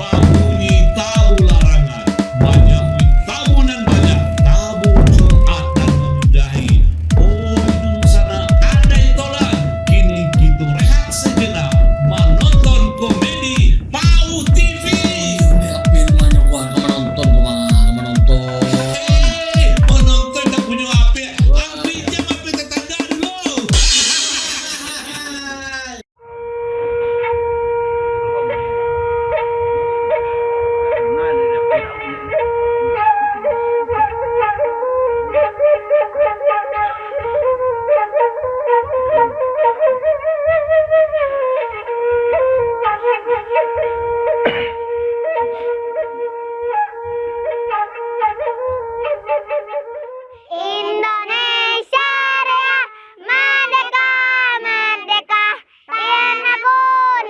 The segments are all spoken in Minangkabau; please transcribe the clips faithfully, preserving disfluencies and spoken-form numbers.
Babunyi tabu larangan, manyambik tabu nan banyak, tabu Jumaik nan mamudahi. Oh, dunsanak adai tolan, kini kito rehat sajenak manonton komedi Pauh T V. Tapi namonyo kuah ka manonton, kuah ka manonton. Eh, manonton tak punyo H P, ambiak jam H P tatangga dulu. Indonesia Raya, merdeka, merdeka. Tanahku,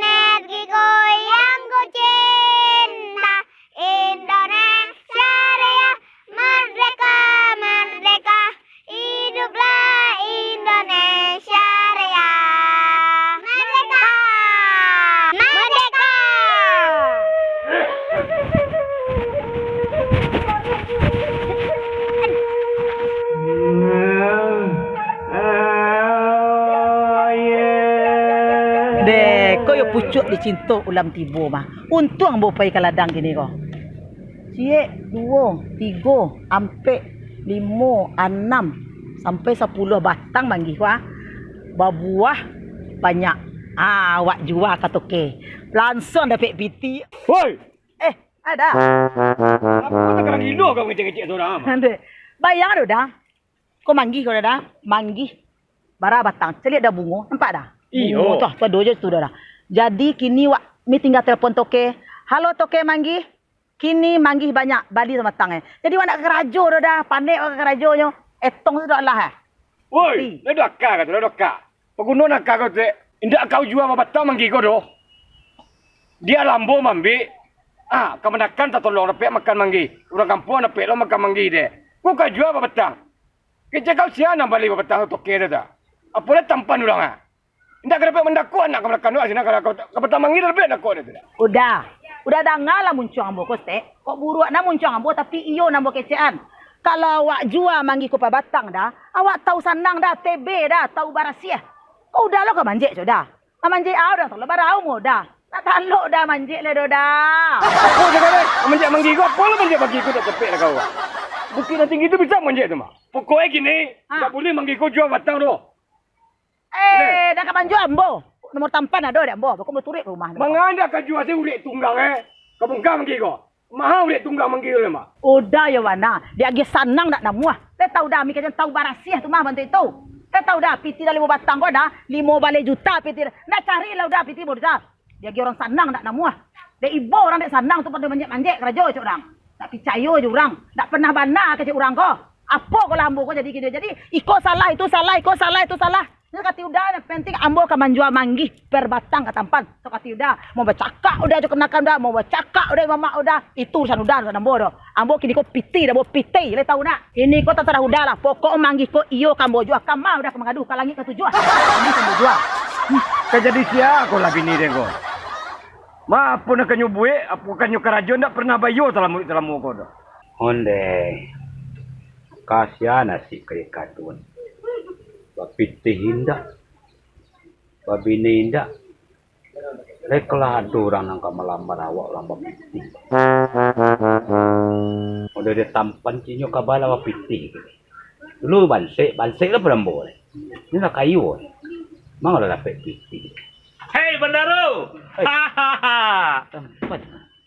negeriku yang ku cinta, Indonesia Raya, merdeka, merdeka, hiduplah Indonesia Raya. Merdeka! Merdeka! Deh, ko yo pucuak dicinto ulam tibo mah. Untuang ambo pai ka ladang kini ko. Ciek, duo, tigo, ampek, limo, anam, sampai sapuluah batang manggih ko, ah. Babuah banyak. Ah, awak jua ka toke. Lansuang dapek pitih. Woi! Eh, ada. Apo nan kadang gilo kau ngecek-ngecek surang, ah? Ande. Bayang ado, Da. Ko manggih ko, Da. Manggih. Bara batang. Caliak Da bungo. Nampak, Da? Iyo. Bungo tu, tu ado jo tu, Da. Jadi, kini wak mi tingga telepon toke. Halo, toke manggih. Kini manggih banyak, bali sabatang, eh. Jadi, wak nak karajo tu, Da. Panek wak karajonyo. Etong tu dak lah, eh. Woi, Pi. Lah ado aka ka tu, lah ado aka. Paguno nan aka ko tu, eh. Indak kau jua babatang manggih ko doh. Dia lambo mambik, ah, kamanakan tatolong dapek makan manggih. Urang kampuang dapek lo makan manggih deh. Ko ka jua babatang. Kecek kau sia nan bali babatang tu toke tu, Da. Apo lah tampan urang, ah. Indak ka dapek mandakok anak kamanakan tu, ah, sinan ka, ka, ka batang manggih dah dapek dakok deh tu, Da. Udah. Udah danga lah muncuang ambo ko, Stek. Kok buruak nah muncuang ambo, tapi iyo nan ambo kecekan. Kalau awak jua manggih ko pabatang, Da, awak tau sanang, Da, tebe, Da, tau barasiah. Ko udah lo ka manjek, cok, Da. Mamanjek au, Da, tolong barau mo, Da. Nak talok, Da, manjek le do, Da. Apo cakap, eh? Manjek manggih ko, apo lah manjek manggih ko, dak capek lah kau, ah. Bukik nan tinggi tu bisa manjek tu mah. Pokoknyo kini, ha, dak buliah manggih ko jua batang tu. Eh, dah ka manjua ambo. Nomor tampan ado dek ambo. Beko ambo turuik ka rumah. Manga ndak ka jua se urek tunggang, eh? Ka bungkah manggih ko. Maha urek tunggang manggih tu, Mak. Udah yo, Wana. Diagiah sanang dak namuah. Teh tau dah, mi kajan tau barasiah tu mah bantuak itu. Teh tau dah, pitih dah limo batang ko dah, limo baleh juta pitih dah. Ndak cari lah udah pitih bodoh dah. Diagiah urang sanang dak namuah. Dek ibo urang dek sanang tu pado manjek-manjek karajo cek urang. Ndak picayo je urang. Ndak pernah bana kecek urang ko. Apo ko lah ambo ko jadi kini. Jadi, iko salah, itu salah, iko salah, itu salah. Nyo kati Uda, nan penting ambo ka manjua manggih per batang ka tampan. Nyo kati Uda, mau bacakak Uda jo kamanakan Uda, mau bacakak Uda jo mamak Uda, itu urusan Uda, urusan ambo doh. Ambo kini ko pitih, dah ambo pitih, lai tau nak. Kini ko tasarah Uda lah, pokok manggih ko iyo ka ambo jua, ka ma Uda ka mangadu, ka langik ka tujuah. Ambo ka ambo jua. Ka jadi sia ko lah bini den ko. Ma, apo nan ka nyo buek, apo ka nyo karajo, ndak pernah bayo salamo, salamo ko doh. Ondeh, kasian nasib ka ikatun. Bapitih indak, babini indak. Lai kalah ado urang nan ka malamar awak urang bapitih. Ondeh, dek tampan cinyo ka bala bapitih. Dulu bansek, bansek lah pado ambo lai. Ni lah kayo lai. Manga lah dapek pitih. Hei, Bandaro! Hei. Hahaha. Tampan.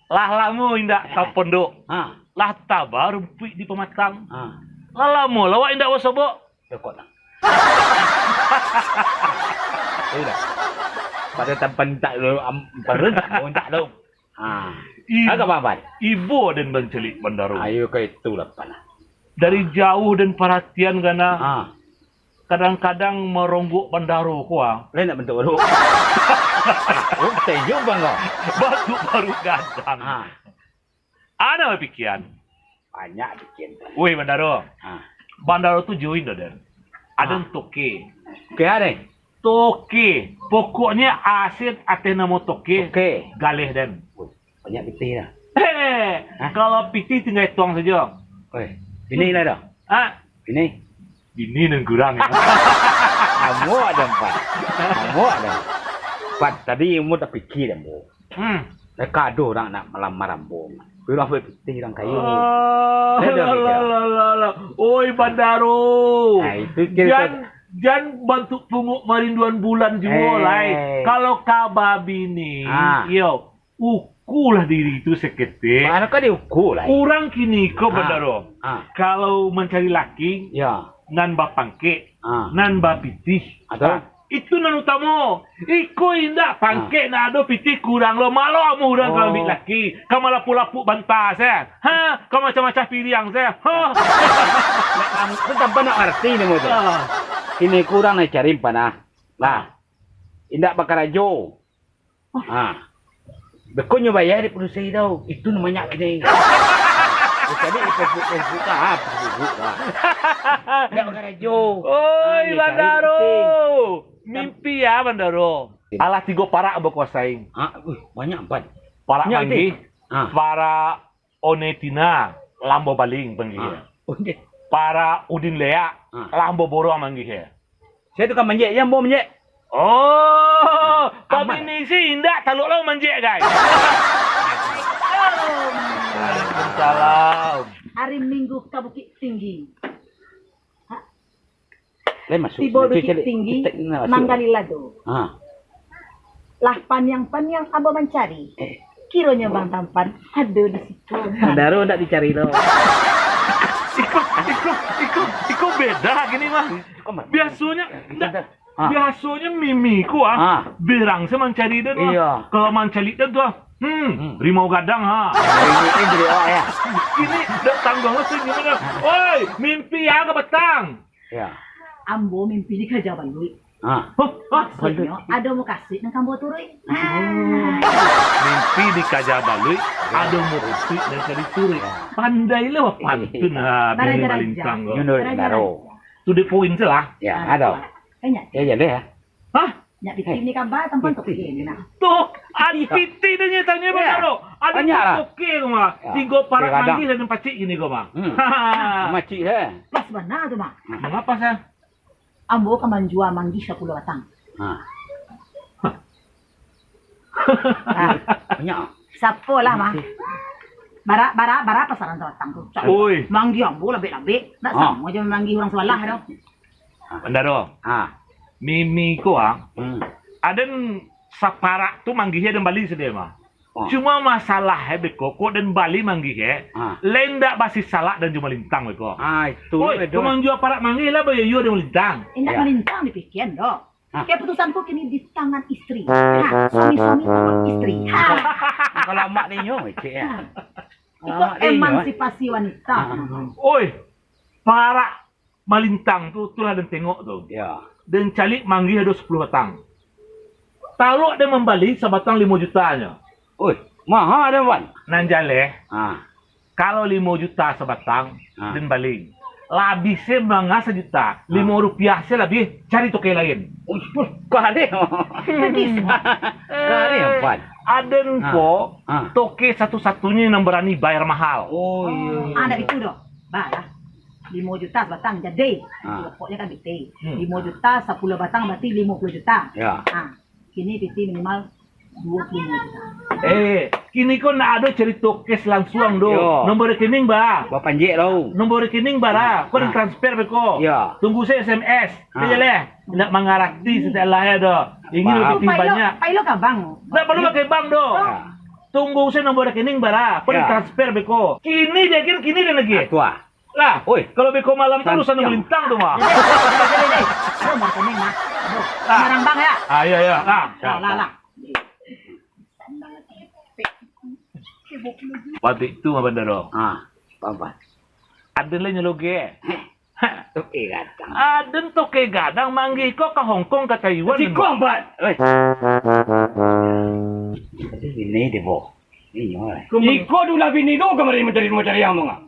Lah lamo indak ka pondok. Ha. Lah taba rumpuik di pamatang. Ha. Lah lamo lah awak indak basobok. Cokok lah. Sudah. Pado tampan tak lo, am-, pado tak lo, tak lo. Ha. I-, Agak apa, Pan? Ibo den bancelik Bandaro. Ayo ka itu lah, Pan. Dari jauh den paratian kana. Ha. Kadang-kadang maronggok Bandaro ko, ah. Lain nak bantuak baru. Oh, sejuk bang kau. Batuk baru gadang. Ha. Ado pikian. Banyak pikian. Woi, Bandaro. Ha. Bandaro tu join dah, den. Ado toke. Toke ado? Toke. Pokoknyo aset ateh namo toke. Toke. Galeh, den. Woi. Banyak pitih lah. Heh, Hah? Kalau pitih tinggal tuang sajo. Oi, bini lah dah. Ah, Bini. Bini nan kurang. Amuak dah, Pan. Amuak dah. Pan, tadi ambo tapikia dah, ambo. Hmm. Mereka ado urang nak malamar ambo. Urang pitih, urang kayo. Oh, Dah, dah, lah, dah. lah, lah, lah, lah. Oi, Bandaro. Nah, itu kira Jan, jan bantuak punguak marinduan bulan juo Eh. lai. Kalau ka babini, Ah. iyo, ukulah diri tu saketek. Mano ka diuku lai? Urang kini ko, Ah. Bandaro, Ah. kalau mancari laki, Ya. nan bapangkek, Ah. nan bapitih. Ado. Ah, itu nan utamo. Iko indak, pangkek Ah. ndak ado, pitih kurang lo. Malo amuah urang ka Oh. ambiak laki, ka malapuak-lapuak banta se. Ha, ka macah-macah piriang se. Ha. Nak, tu tanpa nak ngarti namo tu. Ah. Kini ko urang nak cari panah. Lah. Indak bakarajo. Ah. Beko nyo bayar dek padusi tau. Itu nan banyak kini. Tadi Facebook, Facebook lah, Facebook lah. Indak bakarajo. Oi, Ah, nyo cari Bandaro. pusing. Mimpi ya, Bandaro. Alah tigo parak bakuasai. Ah, uh, banyak, Pan. Parak Banyak, Manggih, Tin. Ah. parak Onetina, Lambo Baling panggih. Ah. Onde. Parak Udin Leak, Ah. Lambo Borong manggih. Sia tu ka manjek, jan ambo manjek. Oh, Aman. Pabini si indak taluak lo manjek, guys. Waalaikumsalam. Hari Minggu ka Bukittinggi. Lai masuk Tibo sini, Bukittinggi, cari, cari, cari, masuk. Manggali lado. Ha. Lah paniang-paniang ambo mancari. Eh. Kironyo Bang Tampan ado di situ. Bandaro ndak dicari lo. Iko, iko, iko, iko beda gini mah. Iko mah. Biasonyo, Iko ndak, dah. Ha. biasonyo Mimi ko, ah, Ha. berang se mancari den, ah. Iya. Kalau mancari den tu, ah, hmm, Hmm. rimau gadang, ha. Ini, ini jadi awak, ya. Ini dak tangguang lah senyum ni. Oi, mimpi ya ka batang. Ya. Ambo mimpi dikaja baluik. Ha. Hah? Hah? Maksudnyo, ado mukasuik nan ka ambo turuik. Oh. Mimpi dikaja baluik, ado mukasuik nan ka dituruik. Ya. Pandai lah, wah, pantun, ha, Bini Baraja-raja. Malintang ko. Nyo nurut Baraja-raja. Daro. To the point se lah. Ya, Ah, ado. Banyak. Ya, ya, deh, ya. Hah? Nyak pitih ni kaba, tampang tu pitih ni nah. Tuh, ado pitih dah nyo tanyo, Ya. Bandaro. Ado Banyak lah. Oke ko mah. Ya. Tigo parak Oke, kadang. Manggih dan pacik gini ko mah. Hmm. Pacik, eh. Pas bana tu mah. Hmm. Mangapa, sah? Ambo ka manjua manggih sapuluah batang. Ha. Ha. Banyak. Sapo lah mah. Oke. Bara, bara, bara pasaran sabatang tu. Oi. Manggih ambo labek-labek. Ndak Ha. samo jo manggih urang sabalah tu. Bandaro. Ha. Mimi ko, ah. Hmm. Aden saparak tu manggih aden bali sadeh mah. Oh. Cuma masalah e beko, kok den bali manggih e, Ha. lain dak basi salak dan jo malintang beko. Ah, itu Oi, bedo. Kok manjua parak manggih lah bayo-yo den malintang. Indak Ya. malintang dipikian doh. Ha. Keputusan ko kini di tangan istri. Ha, suami-suami tolong istri. Ha. Kalau amak ninyo, cek ya. Ha. Kalau Iko amak ninyo, eh. emansipasi wanita. Ha. Oi, parak malintang tu, tu lah den tengok tu. Ya. Den caliak manggih ado sapuluah batang. Taruah den mambali sabatang limo juta nyo. Oi, maha den, Wan. Nan jaleh, Ha. kalau limo juta sabatang, Ha. den bali. Labiah se manga sajuta, Ha. limo rupiah se labiah cari toke lain. Uish, kali. Kali, Wan. Aden Ha. ko Ha. toke satu-satunyo nan barani bayar mahal. Oh, iya. Ah, ndak itu doh. Bah lah. Limo juta sabatang jadi. Ha. Pokoknyo kan pitih. Hmm. Limo juta, sapuluah batang barati limo puluah juta. Ya. Ha. Kini pitih minimal duo puluah limo juta. Eh, kini ko ndak ado carito cash langsuang doh. Yo. Nomor rekening bara? Bapanjek lah. Nomor rekening bara? Ha. Ko Ha. transfer beko. Ya. Tunggu se S M S. Ha. Iyo leh. Ndak mangarati Hmm. setiap lahir doh. Ingin Paham. lebih Pai lo, banyak. pai lo ka bank. Ndak paralu pakai bank doh. Ya. Tunggu se nomor rekening bara? Ko Ya. transfer beko. Kini dia kini, kini dia lagi. Ah, tu ah. Lah, Oi. kalau beko malam tu Santiang. urusan malintang tu mah. Deh, deh, deh, deh. Aduh, Bang Kuning, mah. Aduh, Ah. Marambang ya? Ah, iya, iya. Ah. Lah, lah, lah. Patik tu, Abang Daro. Ah, apa? Aden lai nyologe. Heh, toke gadang. Aden toke gadang manggih ko ka Hong Kong, ka Taiwan. Ka Cikong, Bang. Oi. Tapi bini dia, Bo. Inyo, eh. Iko dulah bini tu kamari mancari, mancari ang, Bang.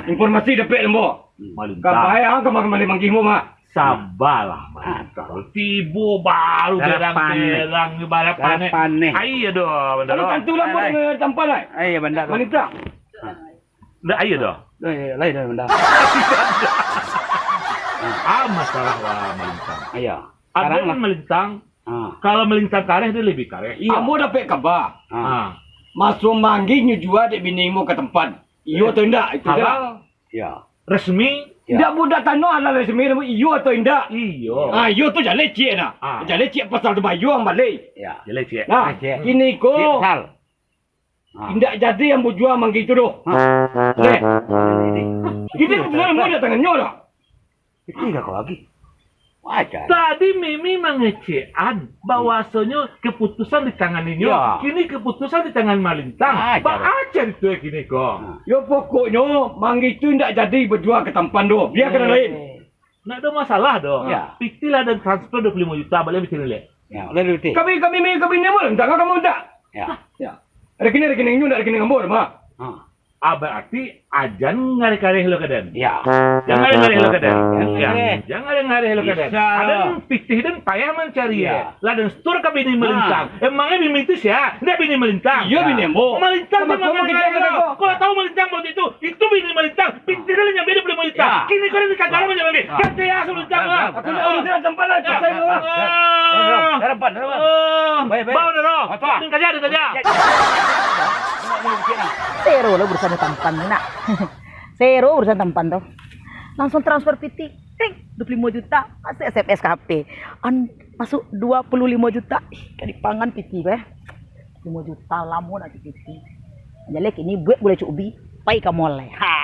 Informasi dapek, Lembo. Hmm. Malintang. Ka bae ang kamari manggih mo, mah. Sabalah, Malintang. Tibo baru berang-berang ibarat paneh. Aia doh, Bandaro. Kalau tantu lah, Lai. Malintang. Ndak, aia doh. Lai, lai, lai, Bandaro. Ah, masalah wa Malintang. Aia. Ado Malintang. Ah. Kalau Malintang kareh, dia lebih kareh. Iyo. Ambo dapek kaba. Ah. Maso manggih nyo jua dek bini ambo ka tampan. Iyo atau indak? Itu je lah. Halal. Iyo. Resmi. Iyo. Indak budak tano halal resmi, iyo atau indak? Iyo. Ah, iyo tu jaleh ciek nah. Ah. Jaleh ciek pasal tu bayuang balik. Iyo. Jaleh ciek. Nah, kini ko. Ciek sal. Ah. Indak jadi ambo jua manggih tu doh. Ah. Deh. Jadi keputusan ambo di tangannyo dah. Pitih dah kau lagi. Wajar. Tadi Mimi mangecekan bahwasonyo keputusan di tangan inyo, iyo, kini keputusan di tangan Malintang. Wajar. Baa carito kini ko? Nah. Yo, pokoknyo manggih tu indak jadi bajua ka tampan doh. Biakan nan lain. Eh. Ndak ado masalah doh. Iyo. Pitih lah den transfer dua puluh limo juta, baliak pitih lilek. Iyo, ulah dulu pitih. Kami, kami, kami, kami ni mah, ndak kamu ndak? Iyo. Iyo. Rekening, rekening inyo ndak rekening ambo mah. Ha. Ah, bararti jan ngareh-ngareh lo ka den. Iyo. Jan ngareh-ngareh lo ka den. Jan ngareh. Jan ngareh-ngareh lo ka den. Bisa. Aden pitih den payah mancari, eh. Iyo. Lah den setor ka bini Malintang. Nah. Emangnya bini itu sia? Ndak bini Malintang. Iyo, bini ambo. Malintang tu mangareh-ngareh lo. Kau lah tahu Malintang waktu itu? Itu bini Malintang. Pitih den lah nyambi dua puluh limo juta. Iyo. Kini kau ni kagak lah nyambi. Kacau ya, Malintang lah. Aku nak urus dengan tempat lah. Iyo. Kacau lah. Ah. Harapan, harapan. Ah. Baik, baik. Bau dah, dah. Apa? Den kaja, den kaja. Sero lah urusan tampan ni nak. Sero urusan tampan tu. Langsung transfer pitih. Ting, dua puluh limo juta. Masuk S M S ka H P. An, masuk dua puluh limo juta. Ih, ka dipangan pitih ko, eh. Limo juta lamo nak pitih. Jaleh kini buek gulai cuk ubi. Pai ka mall, eh. Ha.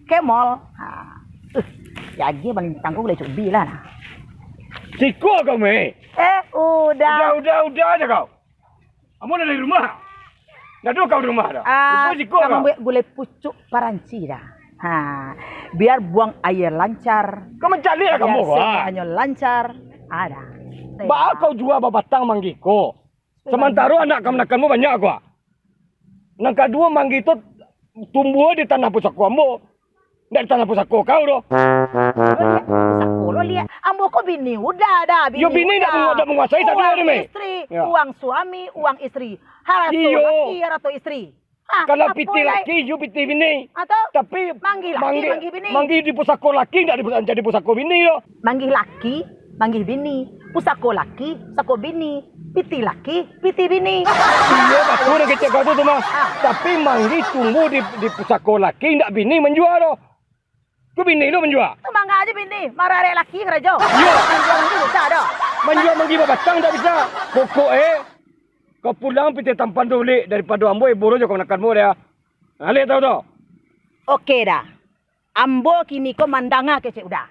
Ke mall. Ha. Uh, ya aja Malintang ko gulai cuk ubi lah nah. Siko kau, Mei. Eh, udah. Udah, udah, udah aja kau. Ambo lah dari rumah. Ndak ado kau di rumah dah. Ah, ka mambuek gulai pucuak paranci dah. Ha, biar buang aia lancar. Kau mancaliak lah kamu, ah. Biar semuanyo lancar. Ada. Baa kau jua babatang manggih ko? Samantaro anak kamanakanmu banyak ko, ah. Nan kaduo manggih tu tumbuah di tanah pusako ambo. Ndak di tanah pusako kau doh. Lo liak, pusako lo liak. Ambo ko bini uda dah, bini uda. Yo, bini ndak mengu-, ndak menguasai satu hari, Mei. Uang istri, uang suami, uang istri. Harato laki, harato istri. Ah, kalau pitih laki, yo pitih bini. Atau tapi manggih laki, manggih, manggih bini. Manggih di pusako laki, ndak di pus-, jadi pusako bini doh. Manggih laki, manggih bini. Pusako laki, pusako bini. Pitih laki, pitih bini. Iyo, batua nan kecek kau tu, tu mah. Ah. Tapi manggih tumbuah di, di pusako laki, indak bini manjua doh. Tu bini tu manjua. Tu manga aja bini, mararek laki karajo. Iyo. Manjua manggih bisa doh. Manjua manggih babatang indak bisa. Pokok eh, kau pulang pitih tampan tu bulik daripado ambo, eh, boro jo kamanakan ambo dia. Alek tahu tu. Oke dah. Ambo kini ko mandanga kecek uda.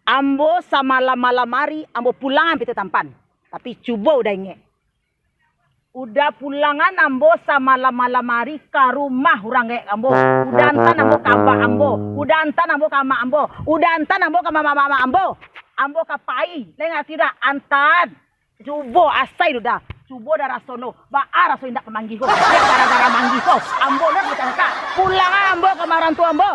Ambo samalam-malam ari, ambo pulangan pitih tampan. Tapi cubo uda ingek. Uda pulangan ambo samalam-malam ari ka rumah urang gaek ambo. Uda antan ambo ka abak ambo. Uda antan ambo ka amak ambo. Uda antan ambo ka mamak-mamak ambo. Ambo ka pai, lai ngarati uda, antan. Cubo asai tu dah. Cubo dah raso no. Baa raso indak ka manggih ko. Gara-gara manggih ko. Ambo lo dikaka. Pulangan ambo ka marantua ambo.